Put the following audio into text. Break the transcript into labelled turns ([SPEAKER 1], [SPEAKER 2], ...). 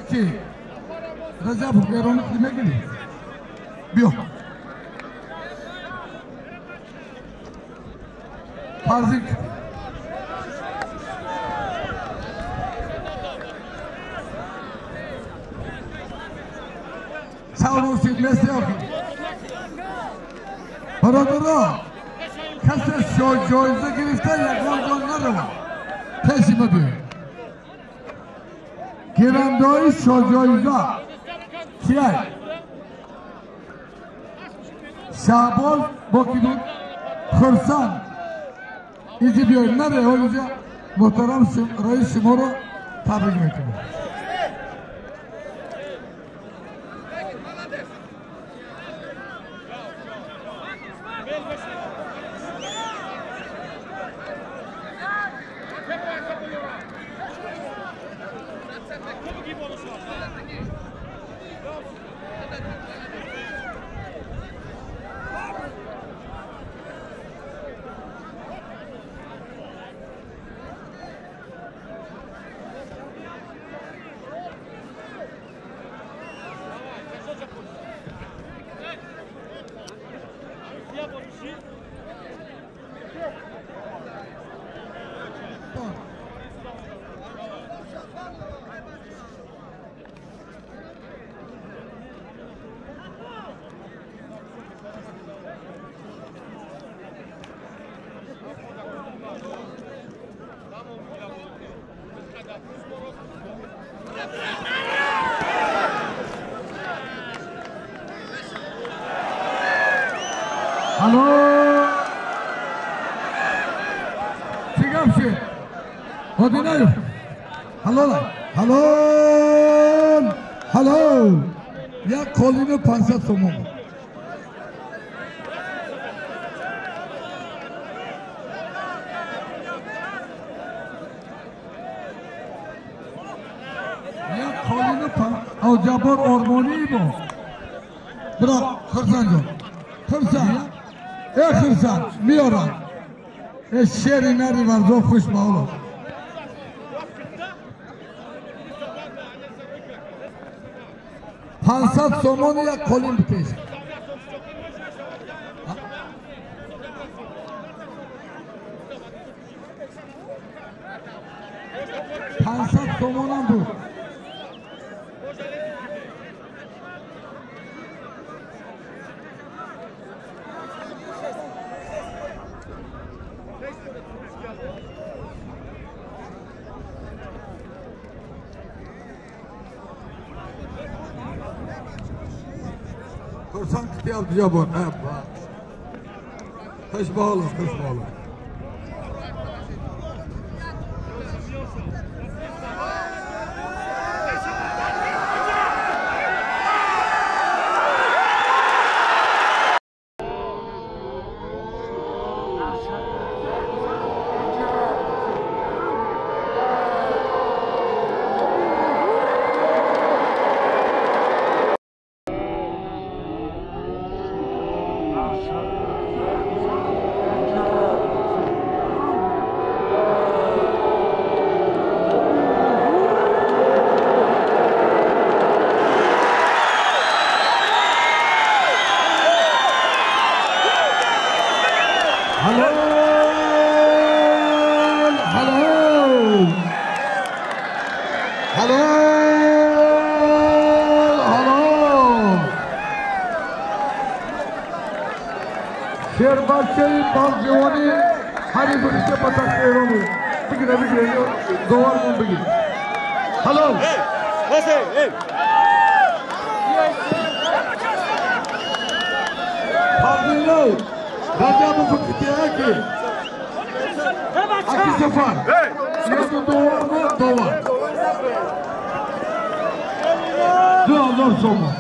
[SPEAKER 1] Ки Раҷабов Эронӣ мегирӣ? Биё. Фарзик. Саврусид месиёхи. Бародаро, касе ҷоиза гирифта ягон ҷо наравад. Пеши ма биёед. Гирандаҳои шоҳҷоиза кияй? Шаҳбоз бо ки буд? Хурсанд. Иҷи биёед, наре ҳолиҷа муҳтарам раис шуморо табрик мекунад. Алло! Чӣ гап шуд? Одинаев! Ҳалол! Ҳалол! Ҳалол! Як қолину 500 сомон. Як қолину Ҷаббор Ормонӣ бо. Бирок Хурсандҷон. Хурсанд. Э Хурсанд меорад. Э шери нари варзоб хуш ба ҳоло. 500 сомон як қолин бикеш. 500 сомонам буд. Хурсанд кити Абдуҷаббор. Хуш ба ҳоло, хуш ба ҳоло. Halol! Halol! Halol! Halol! Шербачаи балҷивонӣ ҳари бигиша ба тахти Эрон буд. Бигира, бигира, довармон бигир. Ҳалол! Фарзино! Раҷабов китияки. Аки Сафар. Яду довар ма довар. 2000 сомон.